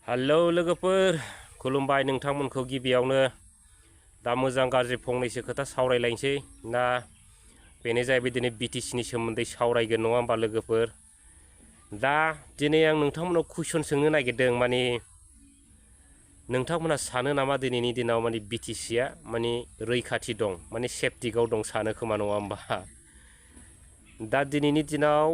Hello लोगोफोर खुलुमबाय नोंथांमोनखौ गिबियावनो दा मोजां गाज्रि फंनैसो खोथा सावरायलायनोसै ना बेनो जाहैबाय दिनै बिटिसिनि सोमोन्दै सावरायगोन नङा होमबा लोगोफोर दा दिनै आं नोंथांमोनाव कुइसन सोंनो नागिरदों माने नोंथांमोना सानो नामा दिनैनि दिनाव माने बिटिसिया माने रैखाथि दं माने सेफटिकआव दं सानो खोमा नङा होमबा दा दिनैनि दिनाव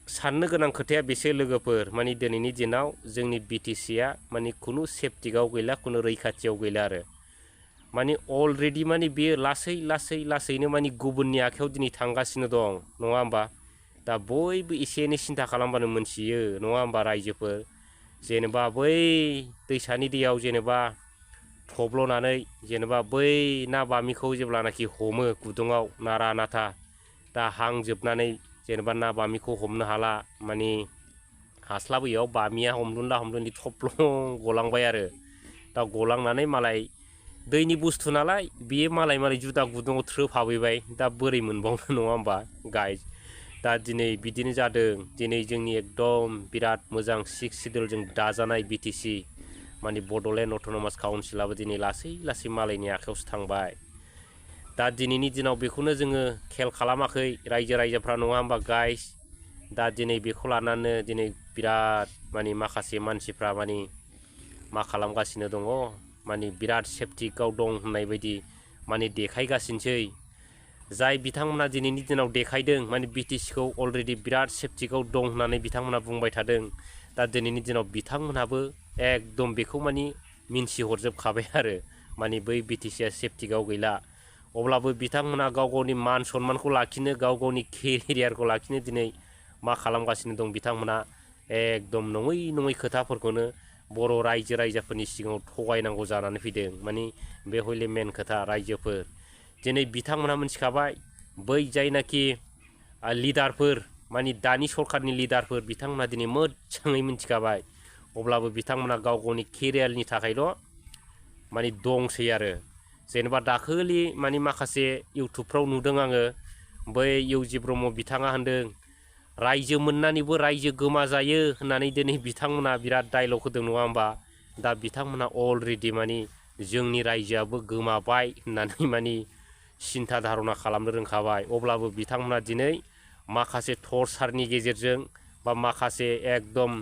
साननो गोनां खोथाया बेसो लोगोफोर माने दिनैनि दिनाव जोंनि बिटिसिया माने खुनु सेफटिकआव गैला खुनु रैखाथियाव गैला आरो माने अलरेडि माने बेयो लासैनो माने गुबुननि आखायाव दिनै थांगासिनो दं नङा होमबा दा बयबो एसे एनै सिन्था खालामबानो मोनथियो नङा होमबा रायजोफोर जेनेबा बै दैसानि दैयाव जेनेबा थब्ल'नानै जेनेबा बै ना बामिखौ जेब्लानाखि हमो गुदुङाव नारा नाथा दा हांजोबनानै जेनेबा ना बामिखौ हमनो हाला माने हास्लाबैयाव बामिया हमदुनला थफ्लं गलांबाय आरो दा गलांनानै मालाय दैनि बुस्थु नालाय बियो मालाय जुदा गुदुङाव थ्रोब हाबहैबाय दा बोरै मोनबावनो नङा होमबा गाइस दा दिनै बिदिनो जादों दिनै जोंनि एकदम बिराद मोजां सिक्स सिडुलजों दाजानाय बिटिसि माने बड'लेण्ड अट'नमास काउन्सिलाबो दिनै लासै मालायनि आखायावसो थांबाय दा दिनैनि दिनाव बेखौनो जोङो खेल खालामाखै रायजोफ्रा नङा होमबा गाइस दा दिनै बेखौ लानानै दिनै बिराद माने माखासे मानसिफ्रा माने मा खालामगासिनो दङ माने बिराद सेफटिकआव दं होननाय बायदि माने देखायगासिनोसै जाय बिथांमोना दिनैनि दिनाव देखायदों माने बिटिसिखौ अलरेडि बिराद सेफटिकआव दं होननानै बिथांमोना बुंबाय थादों दा दिनैनि दिनाव बिथांमोनहाबो एकदम बेखौ माने मिन्थिहरजोबखाबाय आरो माने बै बिटिसिया सेफटिकआव गैला अब्लाबो बिथांमोना गाव गावनि मान सन्मानखौ लाखिनो गाव गावनि केरियारखौ लाखिनो दिनै मा खालामगासिनो दं बिथांमोना एकदम नङै खोथाफोरखौनो बर' रायजोफोरनि सिगाङाव थगायनांगौ जानानै फैदों माने बे हयले मेन खोथा रायजोफोर दिनै बिथांमोना मिथिखाबाय बै जायनाखि लिडारफोर माने दानि सरकारनि लिडारफोर बिथांमोना दिनै मोजाङै मिथिखाबाय अब्लाबो बिथांमोना गाव गावनि केरियारनि थाखायल' माने दंसै आरो जेनेबा दाखालि माने माखासे इउटुबफ्राव नुदों आङो बै इउजि ब्रह्म बिथाङा होनदों रायजो मोननानैबो रायजो गोमाजायो होननानै दिनै बिथांमोना बिराद डायलग होदों नङा होमबा दा बिथांमोना अलरेडि माने जोंनि रायजोआबो गोमाबाय होननानै माने सिन्था धारना खालामनो रोंखाबाय अब्लाबो बिथांमोना दिनै माखासे टर्चारनि गेजेरजों बा माखासे एकदम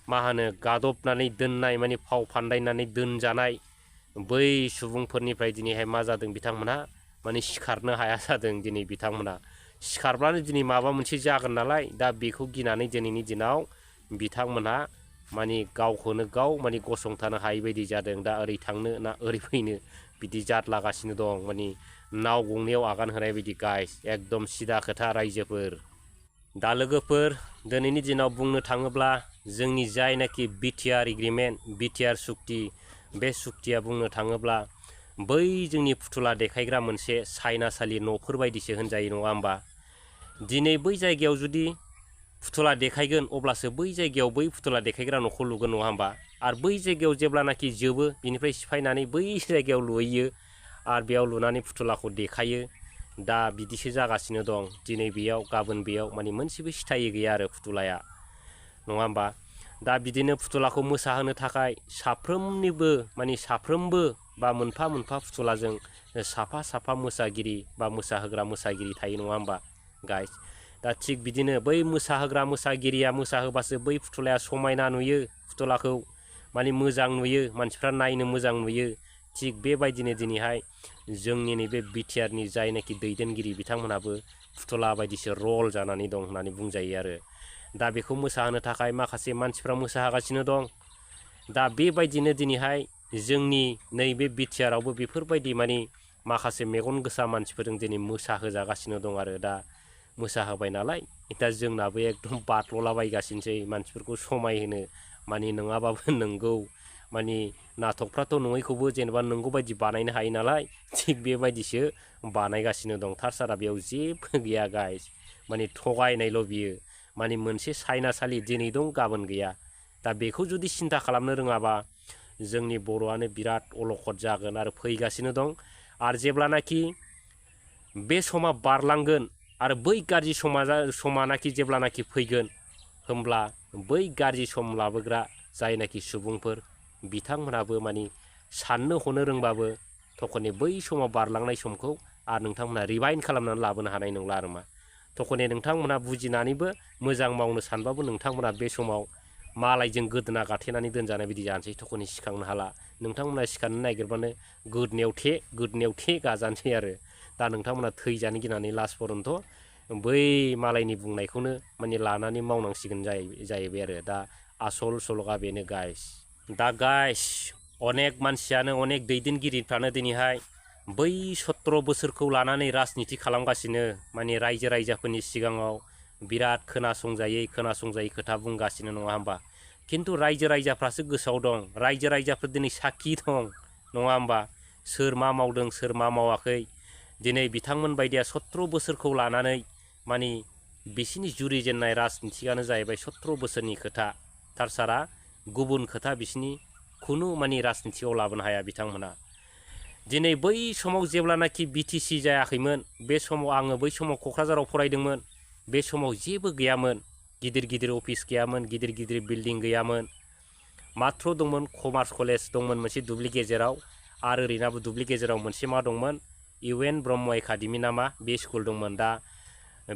मा होनो गादबनानै दोननाय माने फाव फान्दायनानै दोनजानाय बै सुबुंफोरनिफ्राय दिनैहाय मा जादों बिथांमोनहा माने सिखारनो हाया जादों दिनै बिथांमोना सिखारब्लानो दिनै माबा मोनसे जागोन नालाय दा बेखौ गिनानै दिनैनि दिनाव बिथांमोनहा माने गावखौनो गाव माने गसंथानो हायै बायदि जादों दा ओरै थांनो ना ओरै फैनो बिदि जादलागासिनो दं माने नाव गंनैयाव आगान होनाय बायदि गाइस एकदम सिदा खोथा रायजोफोर दा लोगोफोर दिनैनि दिनाव बुंनो थाङोब्ला जोंनि जायनाखि बिटिआर एग्रिमेन्ट बिटिआर सुक्ति बे सुक्तिया बुंनो थाङोब्ला बै जोंनि फुथुला देखायग्रा मोनसे सायनासालि न'फोर बायदिसो होनजायो नङा होमबा दिनै बै जायगायाव जुदि फुथुला देखायगोन अब्लासो बै जायगायाव बै फुथुला देखायग्रा न'खौ लुगोन नङा होमबा आरो बै जायगायाव जेब्लानाखि जोबो बिनिफ्राय सिफायनानै बै जायगायाव लुहैयो आरो बेयाव लुनानै फुथुलाखौ देखायो दा बिदिसो जागासिनो दं दिनै बेयाव गाबोन बेयाव माने मोनसेबो सिथायै गैया आरो फुथुलाया नङा होमबा दा बिदिनो फुथुलाखौ मोसाहोनो थाखाय साफ्रोमबो बा मोनफा फुथुलाजों साफा मोसागिरि बा मोसाहोग्रा मोसागिरि थायो नङा होमबा गाइस दा थिग बिदिनो बै मोसाहोग्रा मोसागिरिया मोसाहोबासो बै फुथुलाया समायना नुयो फुथुलाखौ माने मोजां नुयो मानसिफ्रा नायनो मोजां नुयो थिग बेबायदिनो दिनैहाय जोंनि नैबे बिटिआरनि जायनाखि दैदेनगिरि बिथांमोनहाबो फुथुला बायदिसो रल जानानै दं होननानै बुंजायो आरो दा बेखौ मोसाहोनो थाखाय माखासे मानसिफ्रा मोसाहोगासिनो दं दा बेबायदिनो दिनैहाय जोंनि नैबे बिटिआरावबो बेफोरबायदि माने माखासे मेगन गोसा मानसिफोरजों दिनै मोसाहोजागासिनो दं आरो दा मोसाहोबाय नालाय दा जोंनाबो एकदम बाद्ल'लाबायगासिनोसै मानसिफोरखौ समायहोनो माने नङाबाबो नंगौ माने नाटकफ्राथ' नङैखौबो जेनेबा नंगौ बायदि बानायनो हायो नालाय थिग बेबायदिसो बानायगासिनो दं थारसारा बेयाव जेबो गैया गाइस माने थगायनायल' बियो माने मोनसे सायनासालि दिनै दं गाबोन गैया दा बेखौ जुदि सिन्था खालामनो रोङाबा जोंनि बर'आनो बिराद अलखद जागोन आरो फैगासिनो दं आरो जेब्लानाखि बे समा बारलांगोन आरो बै गाज्रि समानाखि जेब्लानाखि फैगोन होमब्ला बै गाज्रि सम लाबोग्रा जायनाखि सुबुंफोर बिथांमोनाबो माने साननो हनो रोंबाबो थखने बै समाव बारलांनाय समखौ आरो नोंथांमोना रिवाइन्ड खालामनानै लाबोनो हानाय नंला आरो मा थखने नोंथांमोना बुजिनानैबो मोजां मावनो सानबाबो नोंथांमोना बे समाव मालायजों गोदोना गाथेनानै दोनजानाय बायदि जानोसै थखने सिखांनो हाला नोंथांमोना सिखारनो नागिरबानो गोदनायाव थे गाजानोसै आरो दा नोंथांमोना थैजानो गिनानै लास्ट पर्यन्त बै मालायनि बुंनायखौनो माने लानानै मावनांसिगोन जाहैबाय आरो दा आसल सल'आ बेनो गाइस दा गाइस अनेक मानसियानो अनेक दैदेनगिरिफ्रानो दिनैहाय बै 17 बोसोरखौ लानानै राजनिति खालामगासिनो माने रायजो राजाफोरनि सिगाङाव बिराद खोनासंजायै खोथा बुंगासिनो नङा होमबा खिन्थु रायजो राजाफ्रासो गोसोआव दं रायजो राजाफोर दिनै साखि दं नङा होमबा सोर मा मावदों सोर मा मावाखै दिनै बिथांमोन बायदिया 17 बोसोरखौ लानानै माने बिसिनि जुरिजेननाय राजनितियानो जाहैबाय 17 बोसोरनि खोथा थारसारा गुबुन खोथा बिसिनि खुनु माने राजनितियाव लाबोनो हाया बिथांमोना दिनै बै समाव जेब्लानाखि बिटिसि जायाखैमोन बे समाव आङो बै समाव क'क्राझाराव फरायदोंमोन बे समाव जेबो गैयामोन गिदिर अफिस गैयामोन गिदिर बिल्डिं गैयामोन माथ्र दंमोन कमार्स कलेज दंमोन मोनसे दुब्लि गेजेराव आरो ओरैनाबो दुब्लि गेजेराव मोनसे मा दंमोन इउएन ब्रह्म एकाडेमि नामा बे स्कुल दंमोन दा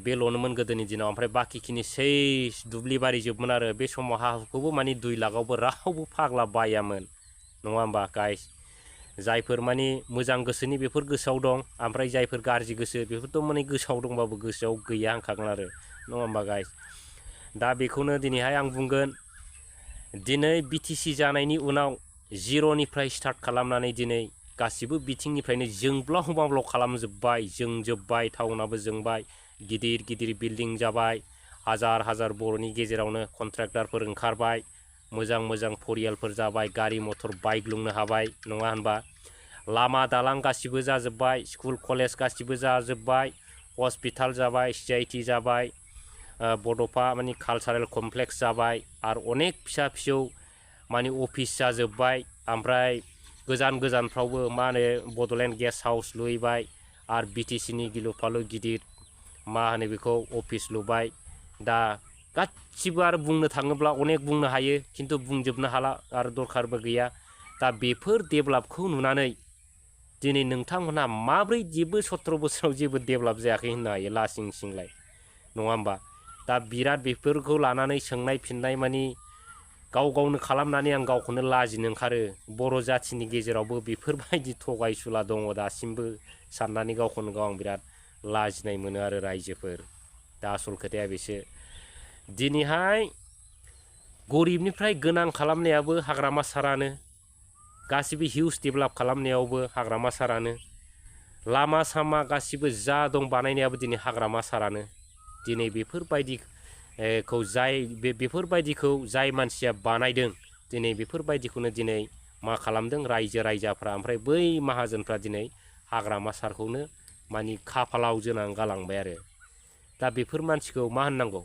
बेल'नोमोन गोदोनि दिनाव ओमफ्राय बाखिखिनि सेस दुब्लि बारि जोबमोन आरो बे समाव हा हुखौबो माने 2 लाखआवबो रावबो फाग्ला बायामोन नङा होमबा गाइस जायफोर माने मोजां गोसोनि बेफोर गोसोआव दं ओमफ्राय जायफोर गाज्रि गोसो बेफोरथ' माने गोसोआव दंबाबो गोसोआव गैया होनखागोन आरो नङा होमबा गाइस दा बेखौनो दिनैहाय आं बुंगोन दिनै बिटिसि जानायनि उनाव जिर'निफ्राय स्टार्ट खालामनानै दिनै गासिबो बिथिंनिफ्रायनो जोंब्लाव माब्लाव खालामजोब्बाय जोंजोब्बाय टाउनाबो जोंबाय गिदिर बिल्डिं जाबाय हाजार बर'नि गेजेरावनो कन्ट्राक्टरफोर ओंखारबाय मोजां फरियालफोर जाबाय गारि मटर बाइक लुनो हाबाय नङा होनबा लामा दालां गासिबो जाजोब्बाय स्कुल कलेज गासिबो जाजोब्बाय हस्पिटाल जाबाय CIT जाबाय बड'फा माने कालचारेल कमप्लेक्स जाबाय आरो अनेक फिसा फिसौ माने अफिस जाजोब्बाय ओमफ्राय गोजानफ्रावबो मा होनो बड'लेण्ड गेस्ट हाउस लुहैबाय आरो बिटिसिनि गिलु फालु गिदिर मा होनो बेखौ अफिस लुबाय दा गासिबो आरो बुंनो थाङोब्ला अनेक बुंनो हायो खिन्थु बुंजोबनो हाला आरो दरखारबो गैया दा बेफोर डेभेलपखौ नुनानै दिनै नोंथांमोनहा माब्रै जेबो 17 बोसोराव जेबो डेभेलप जायाखै होननो हायो लासिं सिंलाय नङा होमबा दा बिराद बेफोरखौ लानानै सोंनाय फिननाय माने गावनो खालामनानै आं गावखौनो लाजिनो ओंखारो बर' जाथिनि गेजेरावबो बेफोरबायदि थगायसुला दङ दासिमबो साननानै गावखौनो गाव आं बिराद लाजिनाय मोनो आरो रायजोफोर दा आसल खोथाया बेसो दिनैहाय गरिबनिफ्राय गोनां खालामनायाबो हाग्रामा सारानो गासिबो हिउज डेभेलप खालामनायावबो हाग्रामा सारानो लामा सामा गासिबो जा दं बानायनायाबो दिनै हाग्रामा सारानो दिनै बेफोरबायदिखौ जाय मानसिया बानायदों दिनै बेफोरबायदिखौनो दिनै मा खालामदों रायजो राजाफ्रा ओमफ्राय बै माहाजोनफ्रा दिनै हाग्रामा सारखौनो माने खाफालाव जोनानै गालांबाय आरो दा बेफोर मानसिखौ मा होननांगौ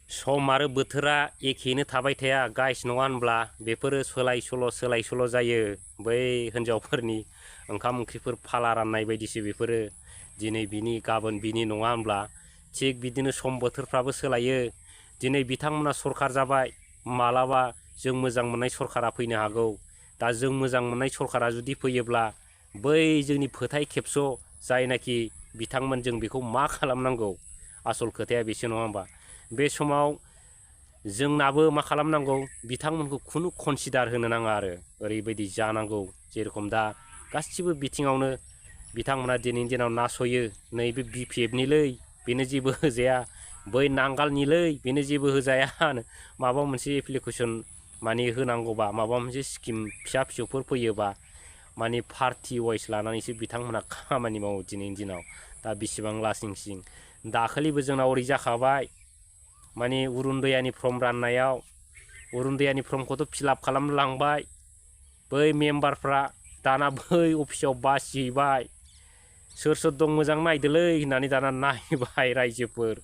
सम आरो बोथोरा एखेनो थाबाय थाया गाइस नङा होनब्ला बेफोरो सोलाय सोल' जायो बै हिनजावफोरनि ओंखाम ओंख्रिफोर फाला राननाय बायदिसो बेफोरो दिनै बिनि गाबोन बिनि नङा होनब्ला थिग बिदिनो सम बोथोरफ्राबो सोलायो दिनै बिथांमोना सरखार जाबाय मालाबा जों मोजां मोननाय सरखारा फैनो हागौ दा जों मोजां मोननाय सरखारा जुदि फैयोब्ला बै जोंनि फोथाय खेबस' जायनाखि बिथांमोन जों बेखौ मा खालामनांगौ आसल खोथाया बेसो नङा होमबा बे समाव जोंनाबो मा खालामनांगौ बिथांमोनखौ खुनु कनसिडार होनो नाङा आरो ओरैबायदि जानांगौ जेरखम दा गासिबो बिथिङावनो बिथांमोना दिनैनि दिनाव नासयो नैबे BPFनिलै बेनो जेबो होजाया बै नांगालनिलै बेनो जेबो होजाया माबा मोनसे एप्लिकेसन माने होनांगौबा माबा मोनसे स्किम फिसा फिसौफोर फैयोबा माने पार्टि वाइस लानानैसो बिथांमोना खामानि मावो दिनैनि दिनाव दा बिसिबां लासिंसिं दाखालिबो जोंनाव ओरै जाखाबाय माने अरुनदयानि फर्म राननायाव अरुनदयानि फर्मखौथ' फिलआप खालामनो लांबाय बै मेम्बारफ्रा दाना बै अफिसाव बासिहैबाय सोर दं मोजां नायदोलै होननानै दाना नायबाय रायजोफोर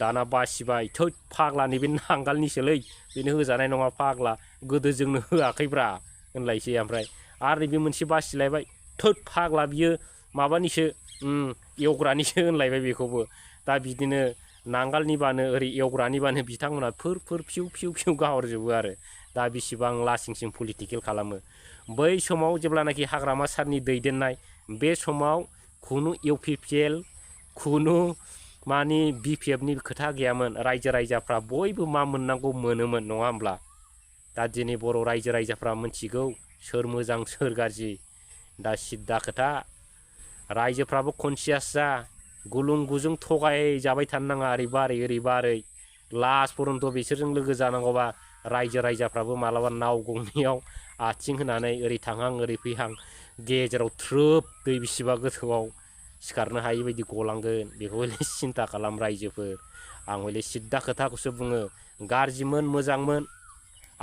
दाना बासिबाय थोद फाग्ला नैबे नांगालनिसोलै बेनो होजानाय नङा फाग्ला गोदो जोंनो होआखैब्रा होनलायसै ओमफ्राय आरो नैबे मोनसे बासिलायबाय थोद फाग्ला बियो माबानिसो एवग्रानिसो होनलायबाय बेखौबो दा बिदिनो नांगालनिबानो ओरै एवग्रानिबानो बिथांमोना फिउ गाहरजोबो आरो दा बेसेबां लासिंसिं पलिटिकेल खालामो। बै समाव जेब्लानाखि हाग्रामा सारनि दैदेननाय बे समाव खुनु इउपिपिएल खुनु मानि बिपिएफनि खोथा गैयामोन। रायजो राजाफ्रा बयबो मा मोननांगौ मोनोमोन नङा होमब्ला। दा दिनै बर' रायजो राजाफ्रा मिथिगौ सोर मोजां सोर गाज्रि। दा सिद्दा खोथा रायजोफ्राबो कनसियास जा गुलुं गुजुं थगायजाबाय थानो नाङा ओरैबा ओरै लास्ट पर्यन्त बिसोरजों लोगो जानांगौबा रायजो राजाफ्राबो मालाबा नाव गंनैयाव आथिं होनानै ओरै थांहां ओरै फैहां गेजेराव थ्रोब दै बेसेबा गोथौआव सिखारनो हायि बायदि गलांगोन बेखौ हले सिन्था खालाम रायजोफोर। आं हले सिद्दा खोथाखौसो बुङो। गाज्रिमोन मोजांमोन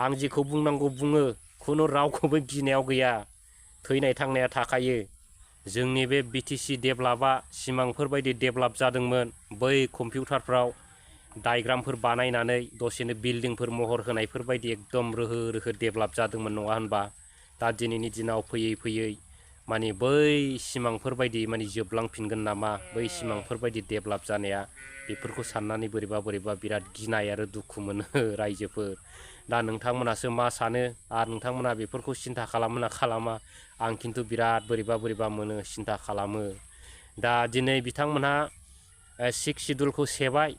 आं जेखौ बुंनांगौ बुङो। खुनु रावखौबो गिनायाव गैया। थैनाय थांनाया थाखायो। जोंनि बे बिटिसि डेभेलपआ सिमांफोर बायदि डेभेलप जादोंमोन। बै कम्पिउटारफ्राव डायग्रामफोर बानायनानै दसेनो बिल्डिंफोर महर होनायफोर बायदि एकदम रोहो रोहो डेभेलप जादोंमोन नङा होनबा। दा दिनैनि दिनाव फैयै फैयै माने बै सिमांफोर बायदि माने जोबलांफिनगोन नामा बै सिमांफोर बायदि डेभेलप जानाया बेफोरखौ साननानै बोरैबा बिराद गिनाय आरो दुखु मोनो रायजोफोर। दा नोंथांमोनासो मा सानो आरो नोंथांमोना बेफोरखौ सिन्था खालामो ना खालामा। आं खिन्थु बिराद बोरैबा मोनो सिन्था खालामो। दा दिनै बिथांमोनहा 6 सिडुलखौ सेबाय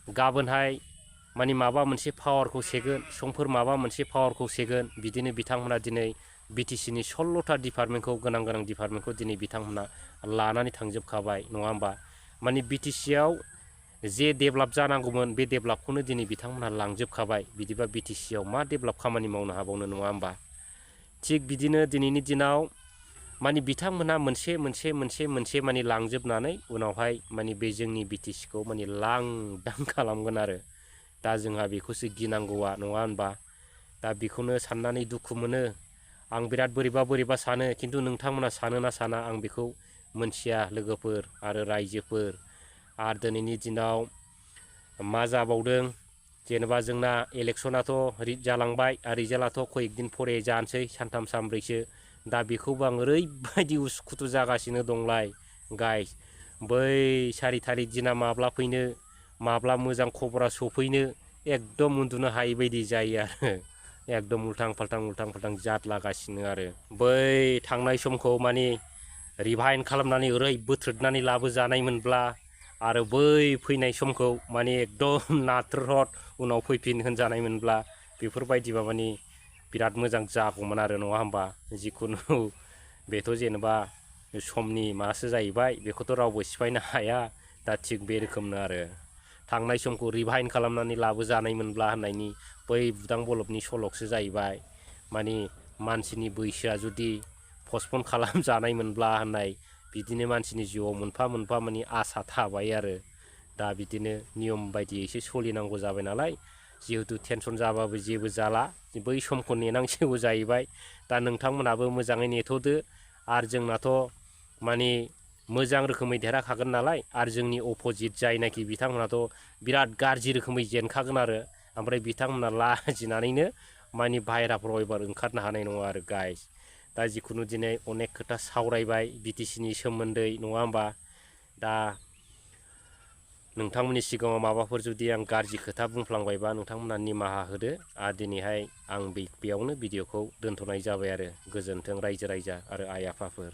गाबोनहाय माने माबा मोनसे पावारखौ सेगोन समफोर माबा मोनसे पावारखौ सेगोन बिदिनो बिथांमोना दिनै बिटिसिनि 16टा डिपार्टमेन्टखौ गोनां डिपार्टमेन्टखौ दिनै बिथांमोना लानानै थांजोबखाबाय नङा होमबा। माने बिटिसियाव जे डेभेलप जानांगौमोन बे डेभेलपखौनो दिनै बिथांमोनहा लांजोबखाबाय। बिदिबा बिटिसियाव मा डेभेलप खामानि मावनो हाबावनो नङा होमबा। थिग बिदिनो दिनैनि दिनाव माने बिथांमोनहा मोनसे माने लांजोबनानै उनावहाय माने बे जोंनि बिटिसिखौ माने लांदां खालामगोन आरो। दा जोंहा बेखौसो गिनांगौआ नङा होनबा। दा बेखौनो साननानै दुखु मोनो। आं बिराद बोरैबा सानो खिन्थु नोंथांमोना सानो ना साना आं बेखौ मोनथिया लोगोफोर आरो रायजोफोर। आरो दिनैनि दिनाव मा जाबावदों जेनेबा जोंना इलेक्सनाथ' जालांबाय आरो रिजाल्टआथ' कयेक दिन फरे जानोसै सानथाम सानब्रैसो। दा बेखौबो आं ओरैबायदि उसुखुथु जागासिनो दंलाय गाइस। बै 4 थारिख दिना माब्ला फैनो माब्ला मोजां खबरा सफैनो एकदम उन्दुनो हायै बायदि जायो आरो। एकदम उल्थां फाल्थां जादलागासिनो आरो। बै थांनाय समखौ माने रिभाइन्ड खालामनानै ओरै बोथ्रोदनानै लाबोजानायमोनब्ला आरो बै फैनाय समखौ माने एकदम नाथ्रोद उनाव फैफिन होनजानायमोनब्ला बेफोरबायदिबा माने बिराद मोजां जागौमोन आरो नङा होमबा। जिखुनु बेथ' जेनेबा समनि मासो जाहैबाय बेखौथ' रावबो सिफायनो हाया। दा थिग बे रोखोमनो आरो थांनाय समखौ रिभाइन्ड खालामनानै लाबोजानायमोनब्ला होननायनि बै बुदां बलबनि सल'सो जाहैबाय। माने मानसिनि बैसोआ जुदि पस्टपन खालामजानायमोनब्ला होननाय बिदिनो मानसिनि जिउआव मोनफा माने आसा थाबाय आरो। दा बिदिनो नियम बायदियैसो सोलिनांगौ जाबाय नालाय जिहेतु टेनसन जाबाबो जेबो जाला बै समखौ नेनांसिगौ जाहैबाय। दा नोंथांमोनाबो मोजाङै नेथ'दो आरो जोंनाथ' माने मोजां रोखोमै देरहाखागोन नालाय आरो जोंनि अपोजिट जायनाखि बिथांमोनाथ' बिराद गाज्रि रोखोमै जेनखागोन आरो। ओमफ्राय बिथांमोना लाजिनानैनो माने बाहेराफ्राव एबार ओंखारनो हानाय नङा आरो गाइस। दा जिखुनु दिनै अनेक खोथा सावरायबाय बिटिसिनि सोमोन्दै नङा होमबा। दा नोंथांमोननि सिगाङाव माबाफोर जुदि आं गाज्रि खोथा बुंफ्लांबायबा नोंथांमोना निमाहा होदो। आरो दिनैहाय आं बेयावनो भिडिअखौ दोनथ'नाय जाबाय आरो। गोजोन्थों रायजो राजा आरो आइ आफाफोर।